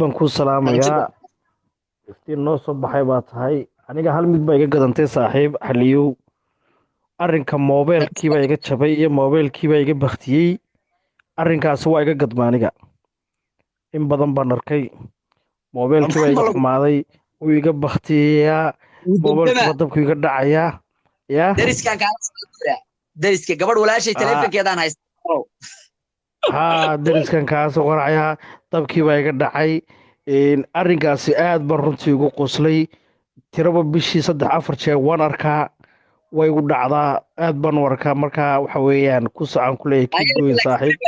Baan kuu salaamayaa. Iftiin noo soo baxay baa tahay. Aniga hal mid baa iga gadantay, saaxiib Xaliyow. Arrinka moobeelkiibaa iga jabay iyo moobeelkiibaa iga baktiyey. Arrinkaasi waa iga gadma aniga. In badan baan arkay moobeelkiibaa iga xumaaday, wuu iga baktiyayaa moobeelkiiba, dabku iga dhacayaa yaa. Deriskaan kaala soo, deriska gabadh walaashay taleefankeedaan haysta. Haa, deriskan kaasoo qoracayaa, dabkiibaa iga dhacay. Arrinkaasi aad baan runtii ugu qoslay. Tiraba bishii 3 4 jeer waan arkaa, way igu dhacdaa, aad baan u arkaa. Markaa waxa weeyaan ku socon ku leeyahay, keep going, saaxiib.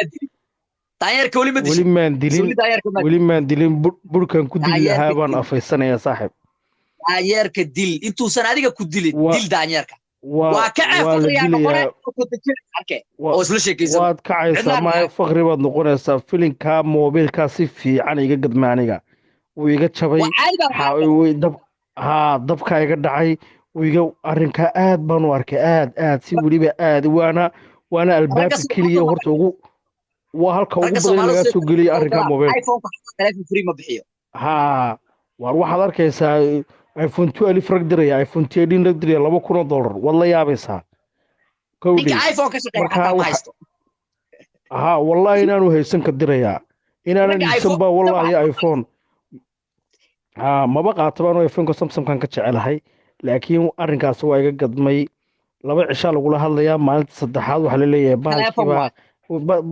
Daanyeerka weli ma weli dishin? Maan dilin. Weli daanyeerka ma Weli maan dilin. Burkan ku dili Daanyeerka lahaa baan dil. afaysanayaa, saaxiib. Daanyeerka dil intuusan adiga ku dilin. Dil daanyeerka. Waa waa kacee waa la faqrigaa noqone dilayaa. Oo ku dejin arke oo isla sheekaysan waad kacaysaa cidlaan maayo, faqri baad noqonaysaa. Filinkaa moobilkaa si fiican iga gadma aniga, wuu iga jabay. Waa caadi baa. Dab haa, dabkaa iga dhacay, wuu iga. Arrinkaa aad baan u arkay, aad aad si weliba aad, waana ragga albaabka keliya Soomaalida horta ugu waa halka ugu ragga badan in Soomaalida lagaa sida soo geliyo arrinkaa moobilka. iPhone-ka xataa taleefon free ma bixiyo. Haa, waar waxaad arkaysaa iPhone 12 rag diraya, iPhone 13 rag diraya $2,000, waad la yaabaysaa. Ninka Kowdhi iPhone ka shaqeeya markaa xataa ma waxa haysto. Haa, wallaahi inaanu haysan ka dirayaa inaanan ragga iibsan iPhone ba wallaahi iPhone haa maba qaato baan. iPhoneka Samsungkan ka jecelahay, laakiin arrinkaas waa iga gadmay. 2 cishaa lagula hadlayaa, maalinta saddexaad waxaa la leeyahay taleefon bahalkiibaa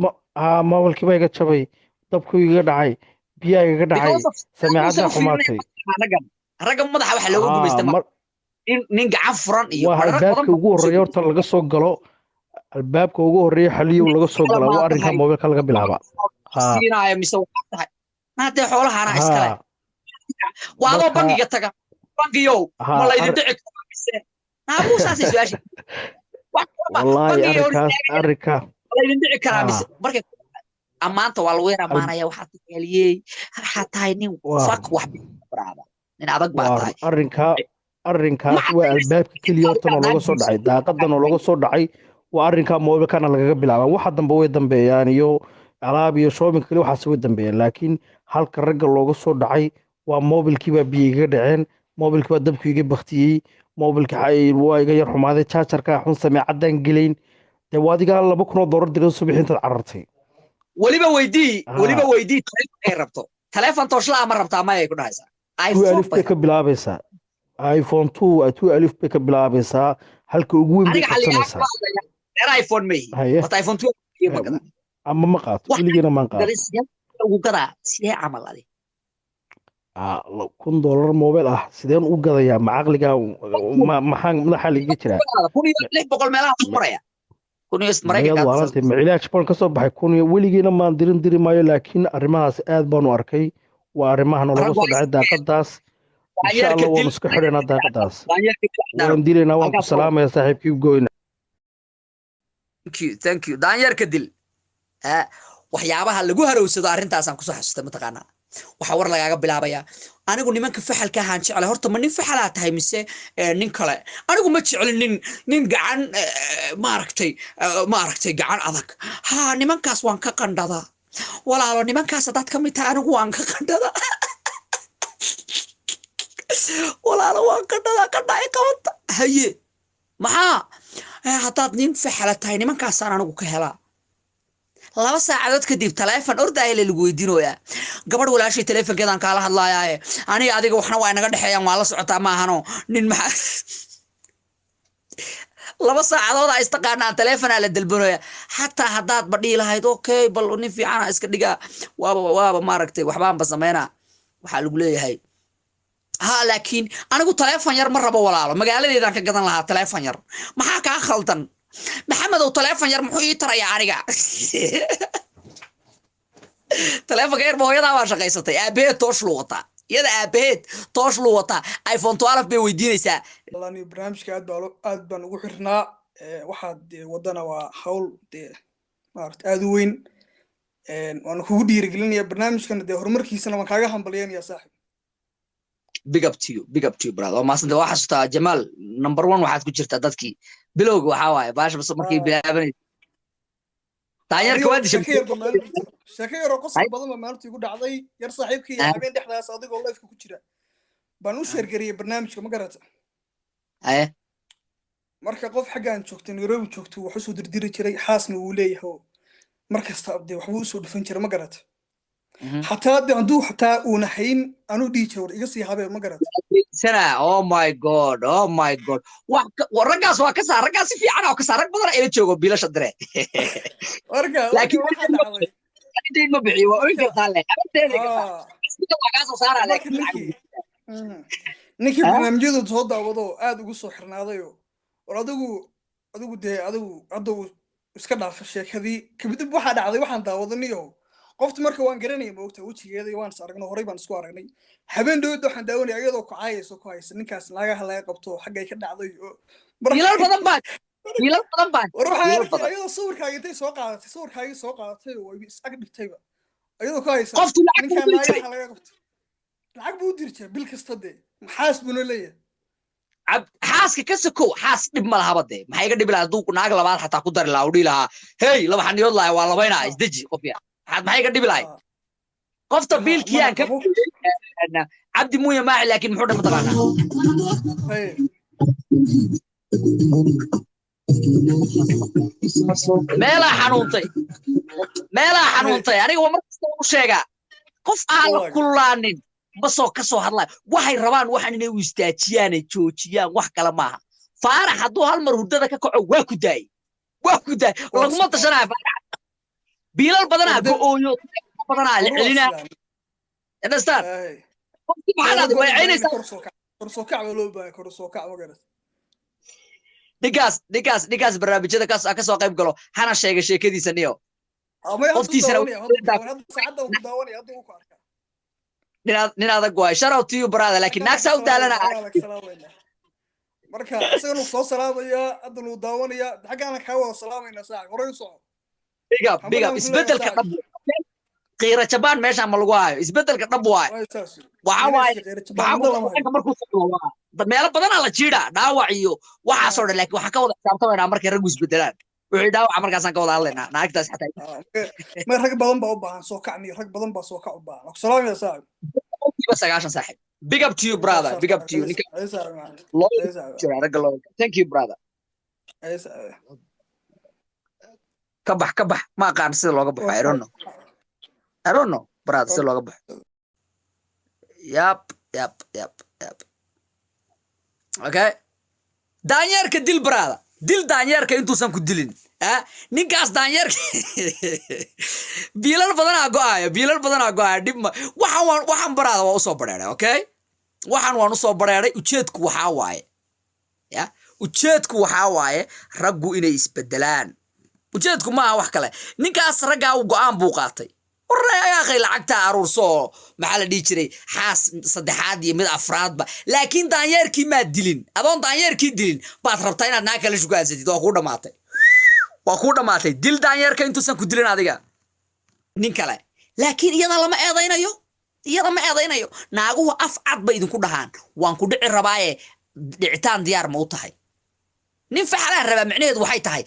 waa haa, moobilkiibaa iga jabay, dabkuu iga dhacay, biyaa igaga dhacay, because of sameecaddaa uusan u fiirinaya xumaatay. Raggan ragga madaxa waxa looga Haa gumaysta ma mar nin nin gacan furan iyo waa marar badan albaabka baa ugu kusoo horreeya horta laga soo galo. Albaabka ugu horreeya, Xaliyow, nin laga soo kale galaa maa waa arrinka tahay moobilka laga bilaabaa. Haa. Siinaayo mise waxaa tahay maadee xoolahaana iskale Haa. waa adoo Marka bangiga taga, bangiyow ma haa laydin dhici karaa mise naabuu saasay su-aasha wax kalaba wallaahi bangiga hor arrinkaas istaagaya arrinka ma laydin dhici karaa mise haa markay ammaanta waa lagu yar ammaanaya, waxaad taaliyey, waxaad tahay nin waa fak wax baraada, nin adag baa waa tahay. Arrinka ma arrinkaas waa cadaynaysa albaabka keliya horta noo looga soo dhacay, daaqadda noo looga soo dhacay waa arrinka moobilkana lagaga bilaabaa. Waxa dambe way dambeeyaan iyo alaab iyo shopping kale, waxaas way dambeeyaan, laakiin halka ragga looga soo dhacay waa moobilkii baa biyo igaga dhaceen, moobilkii baa dabku iga baktiyey, moobilka waa iga yar xumaaday, jaajarkaa xun, sameecaddaan gelayn. Dee waa adigaa $2,000 diray subax intaad carartay. Weliba weydii weliba Haa. Weydii taleefonkay rabto, taleefon tooshla ma rabtaa? Mayay ku dhahaysaa 2 iPhone alif bay bay ka bilaabaysaa. iPhone 2 2 alif bay ka bilaabaysaa, halka ugu weyn bay aniga xalligaa qabsanaysaa. Kula hadlaya reer iPhone ma yihi. Haye. Horta iPhone 12 iyo ma gadaa? Ama ma qaato. Wax weligeena maan qaato. Gaday sidee ugu gadaa, sidee camal adi? $1,000 mobile ah sideen u gadayaa? Ma caqliga ma maxaa madaxa liiga jiraa? 1600 meelaha ku maraya, kun iyo Mayaad Maraykanka. Waalantay, ma cilaaj baan ka soo baxay? Kun iyo weligeena maan dirin, diri maayo, laakiin arrimahaas aad baan u arkay. Waa arrimaha nooga rag soo waa dhacay daaqadaas, insha daanyeerka Allah dil. Waanu iska xidhaynaa daaqadaas. Daanyeerka dil Cadnaano. Waan dilaynaa, waan ku halkaas salaamaya, saaxiibkii goyna. Thank you, thank you. Daanyeerka dil. Waxyaabaha lagu harowsado arrintaasaan kusoo xasustay. Mataqaanaa waxaa war lagaaga bilaabayaa, anigu nimanka faxalka ahaan jeclay. Horta ma nin faxalaa tahay mise nin kale? Anigu ma jeclin nin gacan maaragtay maaragtay gacan adag. Ha, nimankaas waan ka qandhadaa, walaalo. Nimankaas haddaad ka mid tahay, anigu waan ka qandhadaa, walaalo, waan qandhadaa, qandha ay qabata. Haye, maxaa haddaad nin faxala tahay, nimankaasaan anigu ka helaa. 2 saacadood kadib taleefon ordaaya lagu weydiinoyaa, gabadh walaashay taleefonkeedaan kaala hadlaayaaye, aniga adiga waxna waa inaga dhexeeyaan, waa la socotaa maahano nin maxaa 2 saacadood aa istaqaanaan, taleefonaa la dalbanooya. Xataa haddaad ba dhihi lahayd, okay, bal nin fiicana iska dhigaa, waaba maaragtay waxbaanba sameynaa, waxaa lagu leeyahay, ha, laakiin anigu taleefon yar ma rabo, walaalo, magaaladeedaan ka gadan lahaa taleefon yar. Maxaa kaa khaldan, Maxamedow? Taleefon yar muxuu ii tarayaa aniga? Taleefonka yar ma hooyadaa baa shaqaysatay? Aabaheed toosh luu wataa, iyada aabaheed toosh luu wataa, iPhone 12 bay weydiinaysaa. Wallahi barnaamijka aad baan ugu xirnaa. Waxaad dee wadana waa hawl dee maarata aad u weyn. Waana kugu dhiirigelinaya barnaamijkana, dee horumarkiisana waan kaaga hambalyeynaya, saaxib. Big up to you, big up to you, brother. Waa maasanta. Waa xasuustaa Jamaal, number one waxaad ku jirtaa dadkii bilowga. Waxaa waaye baasha bas markay bilaabanaysa. Daanyeerka waa dishay. Sheeko yar ba maalinta, sheeko yaroo qosol badan baa maalinta igu dhacday. Yar saaxiibkii habeen dhexdaas adigoo live-ka ku jira baan u share gareeyey barnaamijka, ma garata? Haye. Marka qof xaggaan joogtay, Nairobi joogto, wax usoo dirdiri jiray, xaasna wuu leeyahay oo mar kasta dee waxbuu usoo dhufan jiray, ma garata? Xataa de hadduu xataa uuna hayn, anuu dhihi jiray, "War iga sii habee," ma garata? Sana, oh my God, oh my God. Wax raggaas waa ka saar, raggaas si fiican oo ka saar. Rag badan ila joogo biilasha dire. Marka Laakiin waxaa dhacday dayn ma bixiyo, waa oyn kartaa le abadeeda ka saar. Sida waa kaa soo saaraa. Marka laakiin ninkii barnaamijyadu soo daawado aad ugu soo xirnaadayo, war adigu dee adigu hadda uu iska dhaafa sheekadii. Kadib waxaa dhacday, waxaan daawadaniyo qofta marka waan garanaya, ma ogta wejigeeda, waan is aragno, horey baan isku aragnay. Habeen dhowda waxaan daawanaya iyadoo ku caayayso, ku haysa ninkaas naagaha laga qabto, xaggay ka dhacday oo Wiilal badan baa, wiilal badan baa. War waxaan Wiilal arkay badan. ayadoo sawirkaaga intay soo qaadatay, sawirkaagii soo qaadatay oo is ag dhigtayba, ayadoo ku haysa Qoftu lacag buu ninkaan diri jiray. Naagaha laga qabto, lacag buu u diri jiray bil kasta dee, maxaas buuna leeyahay. Xaaska ka sokow, xaas dhib ma lahaba dee. Maxay iga dhibi lahaa hadduu naag labaad xataa ku dari lahaa, u dhihi lahaa, "Hey, laba xaniyood lahay, waa labaynaa, isdeji qof ya." Maxay iga dhibi lahay? Qofta biilkii aan ka Mana qabo. Cabdi Muuya Maaxi, laakiin muxuu dhan mataqaanaa? Hey. Meelaa xanuuntay, meelaa xanuuntay. Aniga waa mar kasta u sheegaa, qof aan la kululaanin ma soo ka soo hadlayo. Waxay rabaan waxaan inay u istaajiyaan ay joojiyaan, wax kale maaha. Faarax hadduu hal mar hurdada ka kaco, waa ku daayey, waa ku daayey. Waa laguma sax. Tashanaya Faarax, biilal badanaa go-ooyo badanaa la War waa celinaa. sidaa. Understand? Hey. Qofkii maxaa dhahday way ceynaysaa. Kor soo kac, kor soo kac baa loo baahay, kor soo kac, ma garat? Ninkaas barnaamijyada ka soo qayb galo, hana sheega sheekadiisa niyo. Ama hadda Qoftiisana daawanaya, hadda daawanaya, hadda saacadda ku daawanaya, hadda uu ku arkaa. Nin adag waay. Shout out to you, brother, laakiin naag saa u daalana. Marka isagana wuu soo salaamayaa, hadda wuu daawanayaa, xaggaana kaa wada salaamaynaa. Saaxib, horay u soco. Big up, big up. Hambadan ku leeyahay. Isbedelka Saaxib. dhab, qiira jabaan meeshaan ma lagu hayo. Isbedelka dhab waaye. Waa saas. Waxa waaye Qiira waxaa jabaan ku lama hayo. Markuu socdo waa meelo badanaa la jiidhaa, dhaawac iyo waxaasoo dhan, laakiin waxaan ka wada xisaabtamaynaa markay raggu isbedelaan. Wixii dhaawaca markaasaan ka wada hadlaynaa, naagtaas xataa. Ma rag badan baa u baahan soo kacniyo, rag badan baa soo kac u baahan. Waa ku salaamaya, saaxib. 90% saaxib. Big up to you, brother, big up to you. Ninka Ay, saaxib, macallin. loo Ay, saaxib. jira ragga loo. Thank you, brother. Ay, saaxib. Ka bax, ka bax. Ma aqaan sida looga baxo. I don't know, I don't know, brother, sida looga baxo. Yap. Okay, daanyeerka dil, brother, dil daanyeerka intuusan ku dilin. Ah, ninkaas daanyeerka biilal badanaa go'aaya, biilal badanaa go'aaya. Dhib ma waxaan waan waxaan, brother, waa usoo bareeray. Okay, waxaan waan usoo bareeray. Ujeedku waxaa waaye, ya, ujeedku waxaa waaye raggu inay isbedelaan. Ujeedku maaha wax kale. Ninkaas raggaa u go'aan buu qaatay. Warre akhay, lacagta aruurso oo maxaa la dhihi jiray, xaas saddexaad iyo mid afraadba, laakiin daanyeerkii maad dilin. Adoon daanyeerkii dilin baad rabtaa inaad naag kale shugaansatid. Waa kuu dhamaatay, waa kuu dhamaatay. Dil daanyeerka intuusan ku dilin adiga nin kale. Laakiin iyada lama eedaynayo, iyada ma eedaynayo. Naaguhu af cad bay idinku dhahaan, "Waan ku dhici rabaaye, dhicitaan diyaar ma u tahay?" Nin faxalaan rabaa micnaheedu waxay tahay,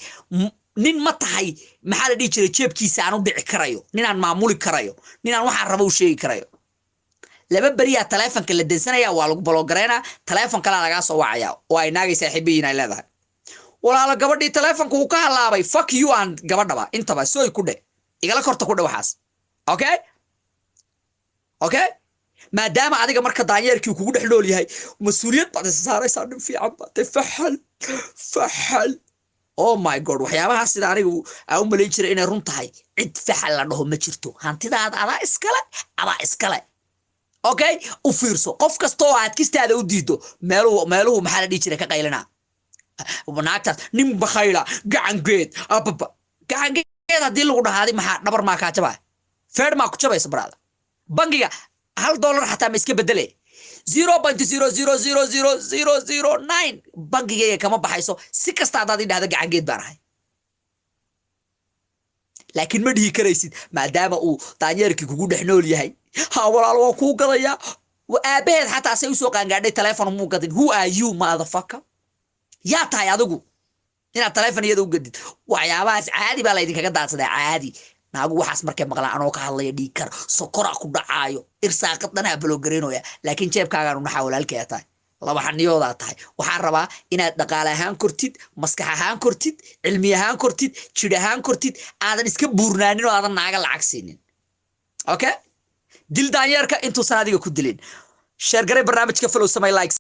nin ma tahay, maxaa la dhihi jiray, jeebkiisa aan u dhici karayo, ninaan maamuli karayo, ninaan waxaan raba u sheegi karayo. Laba beriyaa taleefonka la dansanaya, waa lagu block garaynaa, taleefon kalaa lagaa soo wacaya oo ay naagay saaxiibayiin ay leedahay, "Walaalo, gabadhii taleefonka uu ka halaabay." Fuck you aan gabadhaba intaba sooy ku dhe, igala korta ku dhe waxaas. Okay, maadaama adiga marka daanyeerkii kugu dhex nool yahay, mas-uuliyad baad isa saaraysaa. Nin fiican baad tahay, faxal, faxal. Oh my God, waxyaabahaas sida anigu aan u malayn jiray inay run tahay. Cid faxal la dhaho ma jirto. Hantidaada adaa iskale, adaa iskale. Okay, u fiirso, qof kasta oo aad kistaada u diido, meeluhu maxaa la dhihi jiray ka qaylinaa naagtaas, nin bakhayla, gacangeed ababa gacangeed. Haddii lagu dhahaaday, maxaa dhabar maa kaa jabaa? Feer maa ku jabaysa, brother? Bangiga $1 xataa ma iska bedele? 0.0000009 bangigayga kama baxayso si kasta haddaad ii dhahda gacangeed baan ahay. Laakiin ma dhihi karaysid maadaama uu daanyeerkii kugu dhex nool yahay. Ha walaal, waan kuu gadayaa. Aabaheed xataa say usoo qaangaadhay telefon muu gadin. Who are you, motherfucker? Yaa tahay adigu? Inaad taleefon iyada u gadid, waxyaabahaas caadi baa laydinkaga daadsadaa, caadi. Naagu waxaas markay maqlaan anoo ka hadlaya, dhiig kar, sokora ku dhacaayo, irsaaqad dhanaa balogaraynaya. Laakiin jeebkaagaan u naxaa. Walaalkaya tahay, laba xaniyoodaa tahay. Waxaan rabaa inaad dhaqaale ahaan kortid, maskax ahaan kortid, cilmi ahaan kortid, jidh ahaan kortid, aadan iska buurnaanin oo aadan naaga lacag siinin. Okay, dil daanyeerka intuusan adiga ku dilin. Share garay barnaamijka, follow samay, like.